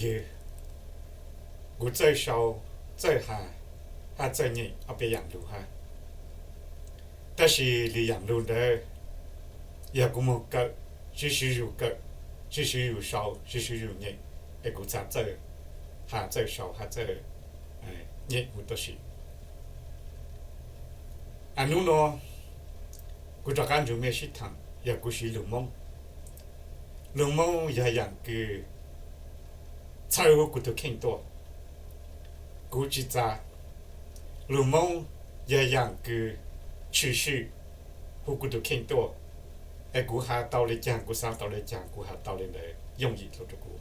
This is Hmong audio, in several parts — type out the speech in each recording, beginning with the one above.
ywg, kuv txawj sau, txawj has, hab txawj nyeem ob peb yaam lug hab. Tab sis lwm yaam lug ntawd yog kuv moog kawm, sib sib zug kawm, sib sib zug sau, sib sib zug nyeem, es kuv txhaj txawj has txawj sau hab txawj nyeem huv tuab si. Nub nuav kuv rov qaab nrug mej sib thaam yog kuv siv lug Moob. Lug Moob yog yaam kws txhawv huv kuv tug kheej tuaj. Kuv tsi txav, lug Moob yog yaam kws tshwm sim huv kuv tug kheej tuaj, es kuv has tau le caag, kuv xaav tau le caag, kuv has tau le ntawd yooj yim dlua rua kuv.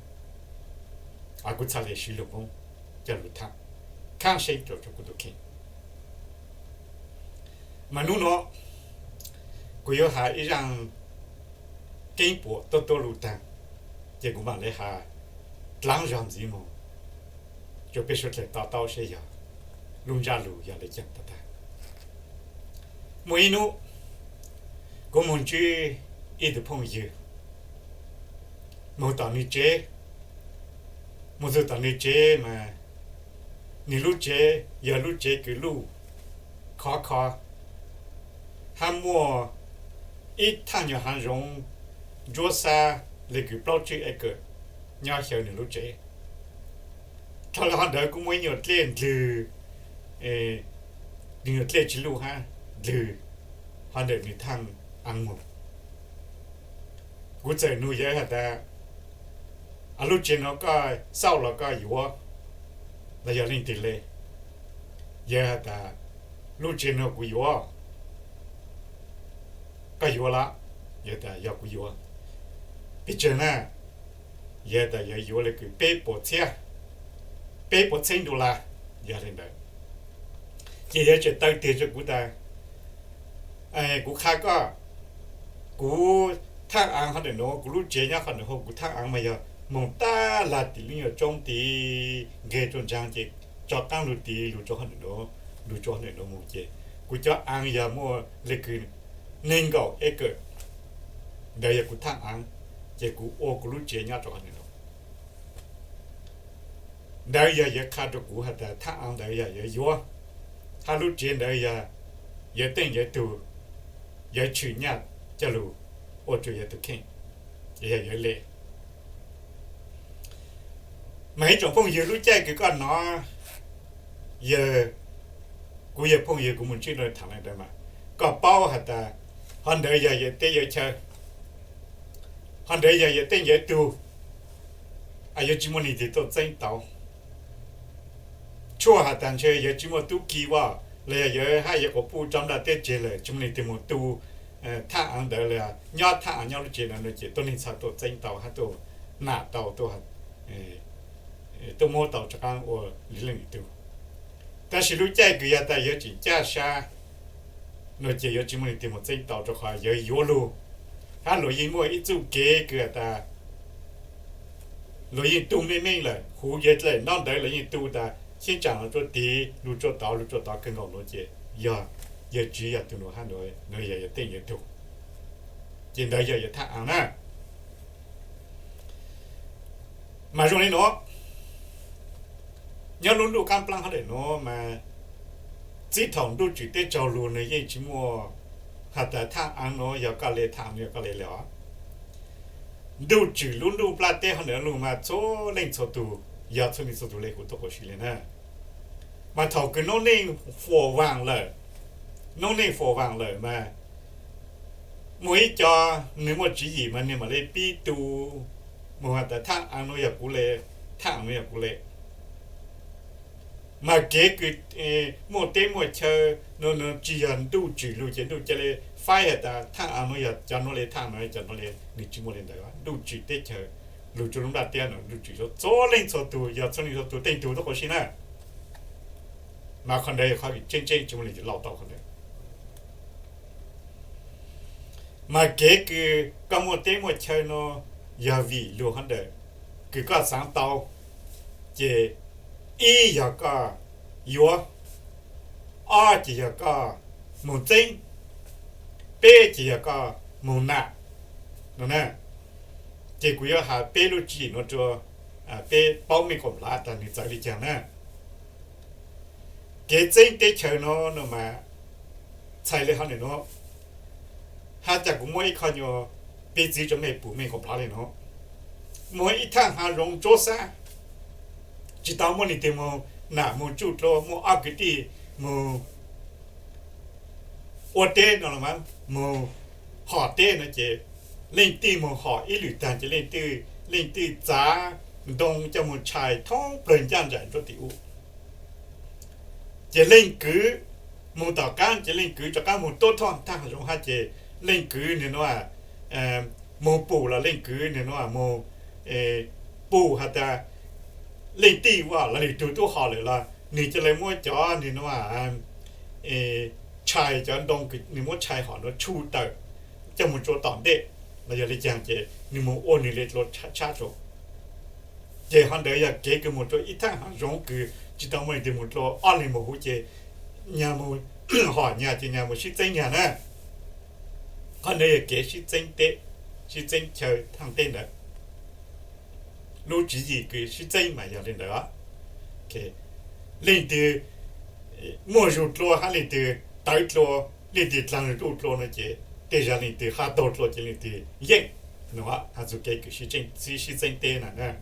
Kuv txhaj le siv lug Moob coj lug thaam khaab seeb rua kuv tug kheej. Mas nub nuav kuv yuav has ib zaaj keeb puam tuab tuab lug taag, ces kuv maam le has dlaav zog ntxiv moog rua peb suav dlawg to taub seb yog lub ntsab lug yog le caag tag tag. Muaj ib nub kuv moog ntsib ib tug phooj ywg moog tom nwg tsev. Moog txug tom nwg tsev mas nwg lub tsev yog lub tsev kws luj khov kho, hab muaj ib thaaj nyuas haav zoov ntsuab xab le kws plaub tsib acre nyob xyaw nwg lub tsev. Dlhau le hov ntawd kuj muaj ib nyuas dlej ndlwg, nwg nyuas dlej tsi luj hab ndlwg hov ntawm nwg thaaj aav moog. Kuv txawm nug yawg has tas, lub tsev nuav koj xauj los koj yuav, los yog leej twg le? Yawg has tas, lub tsev nuav kuv yuav. Koj yuav los? Yawg tas yog kuv yuav. Pes tsawg na? Yawg tas yawg yuav le kws peb puas txhiab, peb puas txheeb dollar. Yog le ntawd ces yawg tseem taw tiag rua kuv tas, kuv qha koj, kuv thaaj aav hov ntawm nuav, kuv lub tsev nyob qhov ntawm hov, kuv thaaj aav mas yog moog tab lag tim lub nyuas tsoob tid nqeg rua ntsaag ces tso qaab lug tid lug rua hov ntawm nuav, lug rua hov ntawm nuav moog ces kuv cov aav yog muaj le kws neeg nkaum acre. Ntawd yog kuv thaaj aav, ces kuv ua kuv lub tsev nyob rua hov ntawm nuav. Ntawd yog yawg qha rua kuv has tas thaaj aav ntawd yog yawg yuav, hab lub tsev ntawd yog yawg teej yawg tug, yawg tshwm nyaj coj lug ua rua yawg tug kheej, yog yawg le. Mas ib tsoom phooj ywg, lub caij kws koj nov, yawg, kuv yawg phooj ywg kuv moog ntsib rua thaam le ntawd mas koj paub has tas hov ntawd yog yawg teb yawg chaw, hov ntawd yog yawg teej yawg tug, yuav tsi muaj leej twg tuaj txeeb tau. Tshuaj has tas ntshe yawg tsi muaj tub ki vaj, los yog yawg hab yawg quas puj rov nplaj teb tseg lawm, tsi muaj leej twg moog tu thaaj aav ntawd, los yog nyob thaaj aav nyob lub tsev ntawd no ces tuab neeg txhaj tuaj txeeb tau hab tuaj nam tau, tuaj muab tau rov qaab ua le leej twg tug. Tab sis lub caij kws yog tas yawg tseem caj sab no ces yuav tsi muaj leej twg moog txeeb tau, rua qhov yawg yuav lug, hab luag yeej muaj ib txuj kev kws has tas luag yeej tu meej meej lawm, huv yawg dlaim nub ntawd luag yeej tu tas sib tsaam los rua tid, lug rua tod, lug rua tod kawg nkaus nuav ces yog yawg tsi yog tug nuav hab nuav, nuav yog yawg teej yawg tug. Ces ntawd yog yawg thaaj aav na. Mas zoo le nuav, nyob lub ntuj qaab plaab hov ntawm nuav mas txij thaum ntuj tswm teb tsaug lug nwg yeej tsi muaj has tas thaaj aav nuav yog koj le, thaaj aav nuav yog koj le le os. Ntuj tswm lub ntuj nplaj teb hov ntawm lug mas txhua leej txhua tug, yog txhua leej txhua tug le huv tuab quas si le na. Mas thaum kws noob neej fuam vaam lawm, noob neej fuam vaam lawm mas muaj ib co nwg muaj tswv yim mas nwg mam le pib tu moog has tas thaaj aav nuav yog kuv le, thaaj aav nuav yog kuv le. Mas kev kws muaj teb muaj chaw no, no tsi yog ntuj tswm lug ces ntuj ca le faib has tas thaaj aav nuav yog cov nuav le, thaaj aav nuav yog cov nuav le, nwg tsi muaj le ntawd. Ntuj tswm teb chaws lug rua lub nplaj teb nuav, ntuj tswm txhua leej txhua tug, yog txhua leej txhua tug teej tug tuab quas si na. Mas qhov ntawd yog qhov tseeb tseeb tsi muaj leej twg lauj tau qhov ntawd. Mas kev kws koj muaj teb muaj chaw no yog vim lug hov ntawm kws koj xaav tau, ces ib yog koj yuav, ob ces yog koj moog txeeb, peb ces yog koj moog nam no na. Ces kuv yuav has peb lub tswv yim nuav rua peb paub meej kaum hlav tas nws txawv li cas na. Kev txeeb teb chaws no no mas txhais li hauv ntawm no, hab cas kuv muaj ib qho nyuag piv txwv rua mej pum meej kaum hlav li no. Muaj ib thaaj haav zoov ntsuab xab, tsis tau muaj leej twg moog nam moog tsuj dlua, muaj ob kwv tij moog ua teb no los mas moog hom teb no ces leej twg moog hom ib lwm taag ces leej twg, leej twg txav ntoo coj moog tshai thoob plawg ncaaj nraim nruab tim ub. Ces leej kwv moog tom qaab ces leej kwv rov qaab moog tuab thoj thaaj zoov hab ces leej kwv nwg nuav moog pum los leej kwv nwg nuav moog pum has tas leej twg ua los lwm tug tub hom lawm los nwg ca le muab cov nwg nuav tshai, cov ntoo nwg muab tshai hom nuav tshu tawm coj moog tsua tom ntej los yog le caag ces nwg moog ua nwg le dlua tshab tsua. Ces qhov ntawd yog kev kws moog rua ib thaaj haav zoov kws tsis tau muaj leej twg moog dlua, ob leeg moog huv ces nyag moog hom nyag ces nyag moog sib txeeb nyag na. Qhov ntawd yog kev sib txeeb teb, sib txeeb chaw thaaj teb ntawd. Lub tswv yim kws sib txeeb mas yog le ntawd. Leej twg muaj zug dlua hab leej twg tawv dlua, leej twg dlaag zug dlua no ces tej zag leej twg hab taug dlua ces leej twg yeej. Nuav has txug kev kws sib txeeb teb na.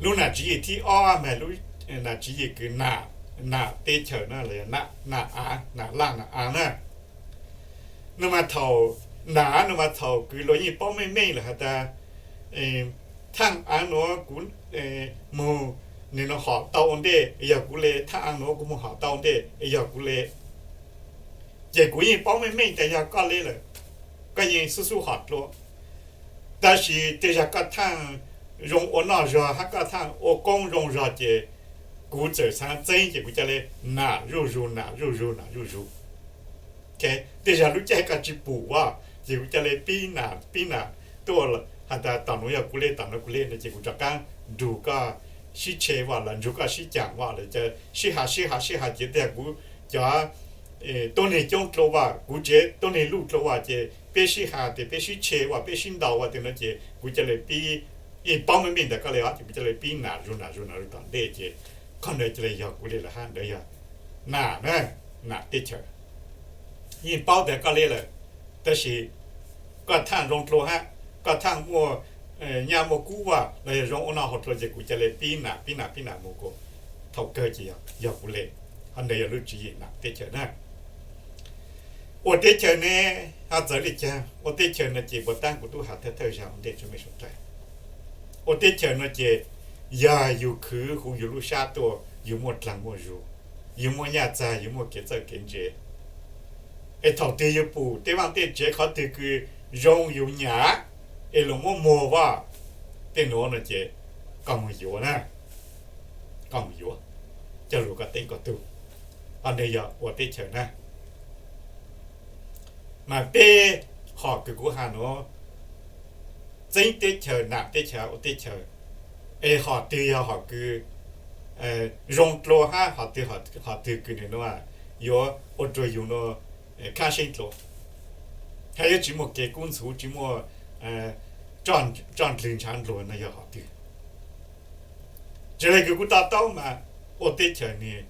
Lub nam tswv yim thib ob mas lub nam tswv yim kws nam teb chaws na, los yog nam av, nam laj nam av na. Nuav mas thaum, nam nuav mas thaum kws luag yeej paub meej meej lawm has tas thaaj aav nuav kuv moog nwg nuav hom tau ua ntej yog kuv le, thaaj aav nuav kuv moog hom tau ua ntej yog kuv le. Ces kuv yeej paub meej meej tas yog koj le lawm, koj yeej xub xub hom dlua. Tab sis tej zag koj thaaj zoo ua noj zog hab koj thaaj ua qoob zoo zog ces kuv txawm xaav txeeb ces kuv ca le nam zuj zug nam zuj zug nam zuj zug. Tej zag lub caij koj tsis pum as ces kuv ca le pib nam pib nam tuaj has tas tom nuav yog kuv le tom nuav kuv le no ces kuv rov qaab nrug koj sib tshe as los nrug koj sib caam as los sib has sib has sib has ces tej zag kuv cov tuab neeg coob dlua as, kuv tsev tuab neeg luj dlua as ces peb sib has tes peb sib tshe as peb sib ntaus as tej no ces kuv ca le pib, yeej paub meej meej ntawm koj le os ces kuv ca le pib nam zug nam zug nam zug tom ntej ces qhov ntawd ca le yog kuv le lawm hab ntawd yog nam na, nam teb chaws. Yeej paub tas koj le lawm, tab sis koj thaaj zoo dlua hab koj thaaj muaj nyaj muaj kub as los yog zoo ua noj haus dlua ces kuv ca le pib nam pib nam pib nam mus kuas thaum kawg ces yog kuv le. Qhov ntawd yog lub tswv yim nam teb chaws na. Ua teb chaws ne, ho txawv le caag? Ua teb chaws no ces puas taab kuv tub has thawj thawj zag ua ntej rua mej suav dlawg. Ua teb chaws no ces yog yug khwv huv yug lub sab tuaj, yug muaj dlaag muaj zug, yug muaj nyaj txag, yug muaj kev txawj kev ntse, es thaum twg yug pum tej vaaj tej tsev qhov twg kws zoo yug nyam es luas muab muag as, tej nuav no ces koj mus yuav na, koj mus yuav coj lug koj teeb koj tug. Qhov ntawd yog ua teb chaws na. Mas peb hom kws kuv has nuav, txeeb teb chaws, nam teb chaws, ua teb chaws, es hom twg yog hom kws zoo dlua hab hom twg, hom twg kws nwg nuav yuav ua rua yug nuav khaab seeb dlua, hab yuav tsis muaj kev kub ntxhuv, tsis muaj roj ndlwg ntshav ndluag no yog hom twg? Tsi le kws kuv to taub mas ua teb chaws nwg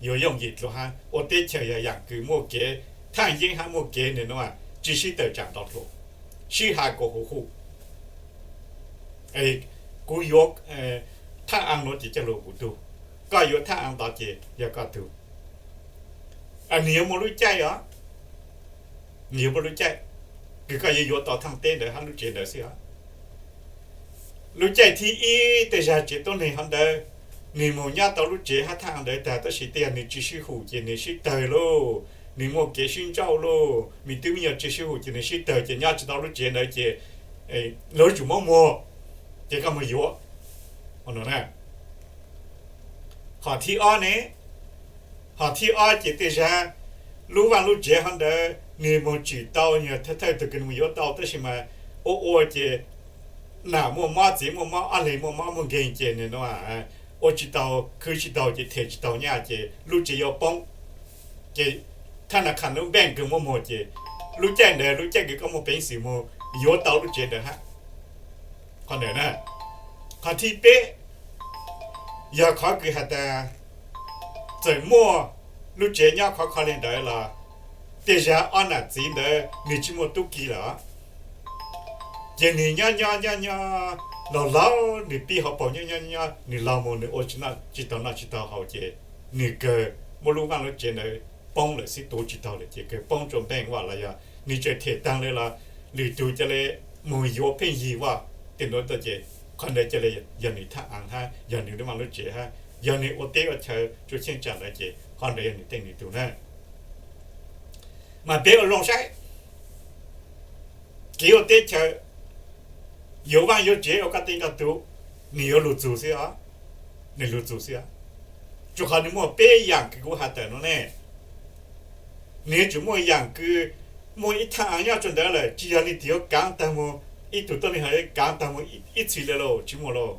yuav yooj yim dlua hab ua teb chaws yog yaam kws muaj kev thaaj yeeb hab muaj kev nwg nuav tsi sib tawm tsaam ntau dlua, sib has kuas huv huv. Kuv yuav thaaj aav nuav ces coj lug kuv tug, koj yuav thaaj aav ntawd ces yog koj tug. Nwg yuav muaj lub caij os, nwg yuav muaj lub caij kws koj yuav yuav tau thaaj teb ntawd hab lub tsev ntawd xwb os. Lub caij thib ib tej zag tsev tuab neeg hov ntawd, nwg moog nyob tau lub tsev hab thaaj ntawd tag tab sis tej zag nwg tsi sib hum ces nwg sib tawg lauj, nwg muaj kev sib ntsauj lauj, me tub me nyuam tsi sib hum ces nwg sib tawg ces nyob tsi tau lub tsev ntawd ces lawv yuav tsum muab muag, ces koj moog yuav. Qhov thib ob ne, hom thib ob ces tej zag lub vaaj lub tsev hov ntawd nwg moog tsim tau, yog thawj thawj tug kws nwg moog yuav tau tab sis mas ua ua ces nam muaj mob txiv muaj mob ob leeg muaj mob muaj nkeeg ces nwg nuav ua tsi tau khwv tsi tau ces them tsi tau nyaj ces lub tsev yuav poob. Ces thaj nas khas lub npeej kws muab muag ces lub caij ntawd lub caij kws koj muaj peev xwm moog yuav tau lub tsev ntawd hab. Qhov ntawd na, Qhov thib peb yog qhov kws has tas txawm muaj lub tsev nyob khov kho li ntawd los tej zag ob nam txiv ntawd nws tsis muaj tub ki lawm, ces nws nyob nyob nyob nyob laug laug, nws pib hauv paus nyob nyob nyob, nws laug mus nws ua tsis tau noj tsis tau haus ces nws kawg muab lub vaj lub tsev ntawd poob lawm xwb, tuav tsis tau lawm ces kawg poob rua npeej vaj los yog nws tseem them taag le los lwm tug ca le mus yuav pheej yig vaj tej ntawd ces qhov ntawd ca le yog nws thaj aav hab yog nws lub vaj lub tsev hab yog nws ua teb ua chaw rua cheeb tsam ntawd ces qhov ntawd yog nws tej nws tug na. Mas peb ua zoo saib, kev ua teb chaws yuav vaj yuav tsev ua koj tej koj tug, nws yuav lug txug xwb os, nws lug txug xwb os. Rua qhov nws muaj peb yaam kws kuv has tawm no ne. Nws yuav tsum muaj yaam kws muaj ib thaj aav nyob rua ntawd lawm, tsis yog leej twg yuav kaav taag mus, ib tug tuab neeg ho yuav kaav taag mus ib txhis le lauj, tsis muaj lauj.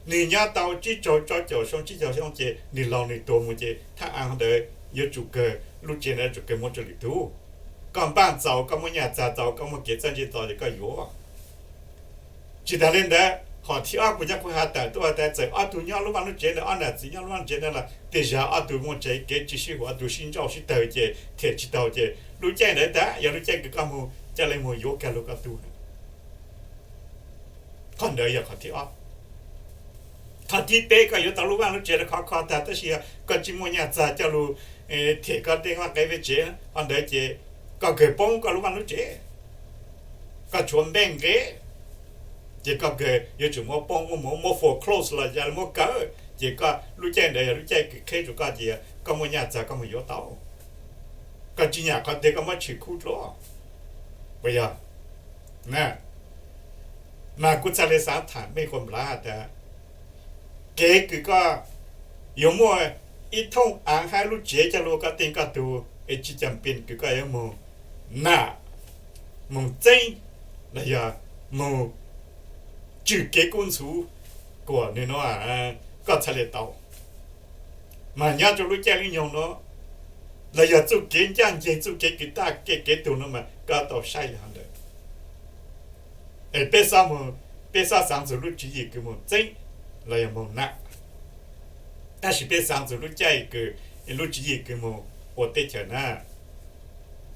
Nws nyob tau tsib caug rau caum xyoo, tsib caug xyoo ces nws laug nws tuag mus ces thaj aav ntawd yuav tsum kawg, lub tsev ntawd yuav tsum kawg muab rua lwm tug. Koj npaaj txaus, koj muaj nyaj txag txaus, koj muaj kev txawj ntse txaus ces koj yuav. Tsis tas li ntawd, hom thib ob kuv nyab kuv has tawm tuaj tas txawm ob tug nyob lub vaj lub tsev ntawd, ob nam txiv nyob lub vaj lub tsev ntawd los tej zag ob tug muaj tsev kev tsis sib haum, ob tug sib ntsauj sib tawg ces them tsis tau ces lub caij ntawd tas yog lub caij kws koj mus ca le mus yuav kag lug koj tug. Qhov ntawd yog qhov thib ob. Qhov thib peb koj yuav tau lub vaj lub tsev khov kho tag tab sis yog koj tsis muaj nyaj txag coj lug them koj tej vaj qev ve tsev, qhov ntawd ces koj kawg poob koj lub vaj lub tsev, koj tshuav npeej nqe, ces koj kawg yuav tsum muab poob, muab mus muab foreclose los yog muab kawg ces koj lub caij ntawd yog lub caij kws qheb rua koj ces koj muaj nyaj txag koj mus yuav tau. Koj tsis nyam qhov twg koj muab tshwm khub dlua, puas yog? Mas kuv txhaj le xaav tham mej quas nplav has tas kev kws koj yuav muaj ib thooj aav hab lub tsev coj lug koj tej koj tug es tsis cam pin kws koj yuav moog nam, moog txeeb, los yog moog tswj kev kub ntxhuv kuas nwg nuav koj txhaj le tau. Mas nyob rua lub caij lub nyoog nuav, los yog txuj kev ncaaj nceeg, txuj kev kws taj kev tug nuav mas koj tau saib le hov ntawd. Es peb xob, peb xob xaav txug lub tswv yim kws moog txeeb los yog moog nam, tab sis peb xaav txug lub caij kws, lub tswv yim kws moog ua teb chaws na.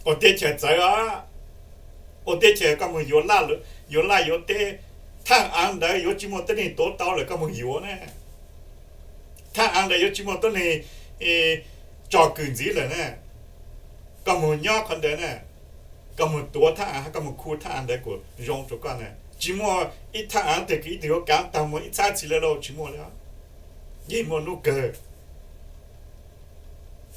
Ua teb chaws txawv os. Ua teb chaws koj moog yuav laj yuav teb, thaaj aav ntawd yuav tsis muaj tuab neeg tuav tau lawm koj moog yuav na. Thaaj aav ntawd yuav tsis muaj tuab neeg tso kws ntxiv lawm na. Koj moog nyob qhov ntawd na, koj moog tuav thaaj aav hab koj moog khu thaaj aav ntawd kuas zoo rua koj na. Tsis muaj ib thaaj aav twg kws ib tug yuav kaav taag moog ib txhab txhis le lauj, tsis muaj le. Yeej muaj nub kawg.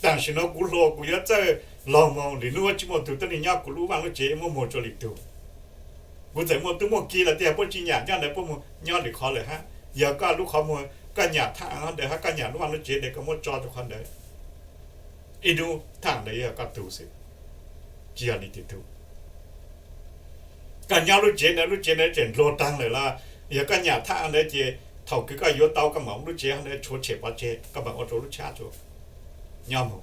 Tam sim nuav kuv hluas kuv yuav txawj laug moog, lwm nub tsis muaj tug tuab neeg nyob kuv lub vaaj lub tsev muab moog rua lwm tug. Kuv txawm muaj tub muaj ki los tej puab tsis nyam nyob ntawd puab moog nyob lwm qhov lawm hab. Yog koj lub qhov muag koj nyam thaaj aav ntawd hab koj nyam lub vaaj lub tsev ntawd koj muab tso rua qhov ntawd, ib nub thaaj aav ntawd yog koj tug xwb, tsis yog leej twg tug. Koj nyob lub tsev ntawd lub tsev ntawd tseem ndluag taag lawm los yog koj nyam thaaj aav ntawd ces thaum kws koj yuav tau koj mam ua lub tsev ntawd tshuav tshem pov tseg koj mam ua rua lub tshab tsua nyob moog.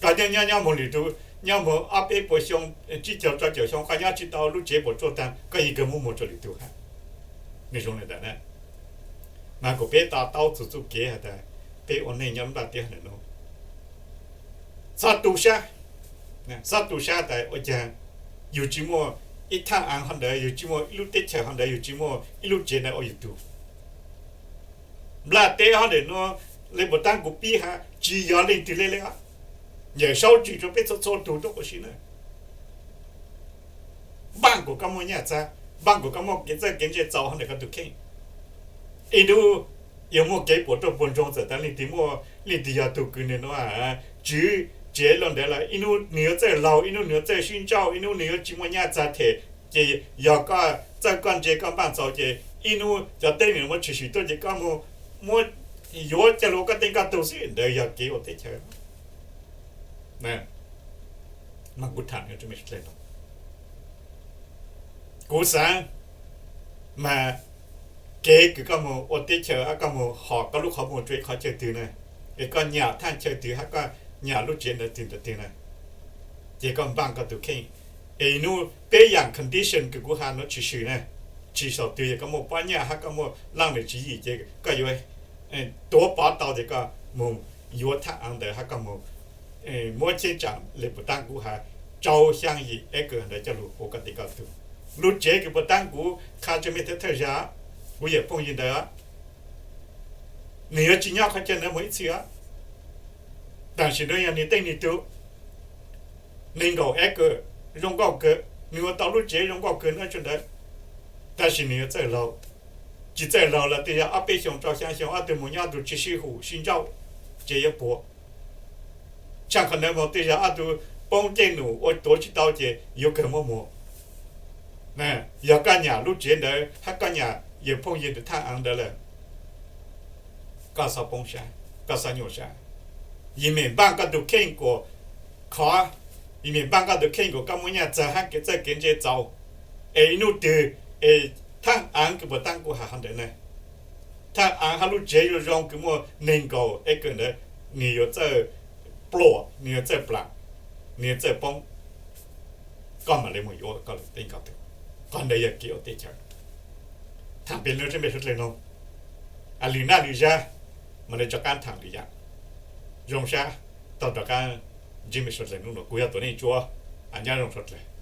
Koj nyob nyob nyob moog lwm tug, nyob moog ob peb puas xyoo, tsib caug rau caum xyoo koj nyob tsis tau lub tsev puas tsuaj taag koj yeej kawg muab muag rua lwm tug hab. Nws zoo le ntawd na. Mas kuas peb to taub txug txuj kev has tas peb ua neej nyob lub nplaj teb hov ntawm nuav txhob tu sab, txhob tu sab tas ua caag yug tsis muaj ib thaaj aav hov ntawd, yug tsis muaj ib lub teb chaws hov ntawd, yug tsis muaj ib lub tsev ntawd ua yug tug. Nplaj teb hov ntawm nuav, le npaum taab kuv pib has tsis yog leej twg le le os. Yawm Saub tsim rua peb txhua txhua tug tuab ua si na. Npaaj kuas koj muaj nyaj txag, npaaj kuas koj muaj kev txawj kev ntse txaus hov ntawm koj tug kheej. Ib nub yuav muaj kev puas ruaj puas ntsoog txawm tas leej twg muaj, leej twg yog tug kws nws nuav tswv tsev lug ntawd lawm, ib nub nws yuav txawj laug, ib nub nws yuav txawj sib ntsauj, ib nub nws yuav tsis muaj nyaj txag them. Ces yog koj txawj koj ntse koj npaaj txaus ces ib nub cov teb nws muab tshwm sim tuaj ces koj muab yuav coj lug ua koj tej koj tug xwb. Ntawd yog kev ua teb chaws. Mas kuv tham, kuv xaav mas kev kws koj moog ua teb chaws, koj moog hom koj lub qhov muag rua ib qhov chaw twg na, es koj nyam thaaj chaw twg hab koj nyam lub tsev ntawd twg ntawd twg na, ces koj npaaj koj tug kheej. Es nub peb yaam condition kws kuv has nuav tshwm sim na, tsis saum twg, yog koj muaj pob nyiaj hab koj muaj laj nws tswv yim ces koj yuav tuav pov tau ces koj moog yuav thaj aav ntawd hab koj moog muab cheeb tsam le puas taab kuv has rau xyaa yim acre ntawd coj lug ua koj teb koj tug. Lub tsev kws puas taab kuv qha tsua mej thawj thawj zag, kuv yawm phooj ywg ntawd, nwg yuav tsis nyob qhov chaw ntawd moog ib txhis. Tam sim no yog nwg teej nwg tug, neeg nkaum acre zoo nkauj kawg, nwg ua tau lub tsev zoo nkauj kawg nyob tsua ntawd. Tab sis nwg yuav txawj laug, tsis txawj laug los twb yog ob peb xyoos rau xyaa xyoo ob tug moog nyob ob tug tsis sib hum sib ntsauj, tsev yuav puas. Tshaaj qhov ntawd moog twb yog ob tug poob dlej num ua tuav tsis tau ces yuav kawg muab muag. Yog koj nyam lub tsev ntawd hab koj nyam yawm phooj ywg ntawd thaj aav ntawd lawm, koj xob poob sab, koj xob nyuaj sab. Yim mem npaaj koj tug kheej kuas khov, yim mem npaaj koj tug kheej kuas koj muaj nyaj txag hab kev txawj kev ntse txaus, es ib nub twg es thaj aav kws puas taab kuv has hov ntawd ne, thaj aav hab lub tsev zoo zoo kws muaj neeg nkaum acre ntawd, nwg yuav txawj pluam, nwg yuav txawj plaam, nwg yuav txawj poob, koj mam le moog yuav koj lub teb koj tug. Qhov ntawd yog kev ua teb chaws. Thaam pem lug rua mej suav dlawg noog, lwm naj lwm zag mam le rov qaab thaam lwm yaam. Zoo sab, tau rov qaab ntsib mej suav dlawg nub nuav, kuv yog Tuam Neej Tsua, nyob zoo suav dlawg.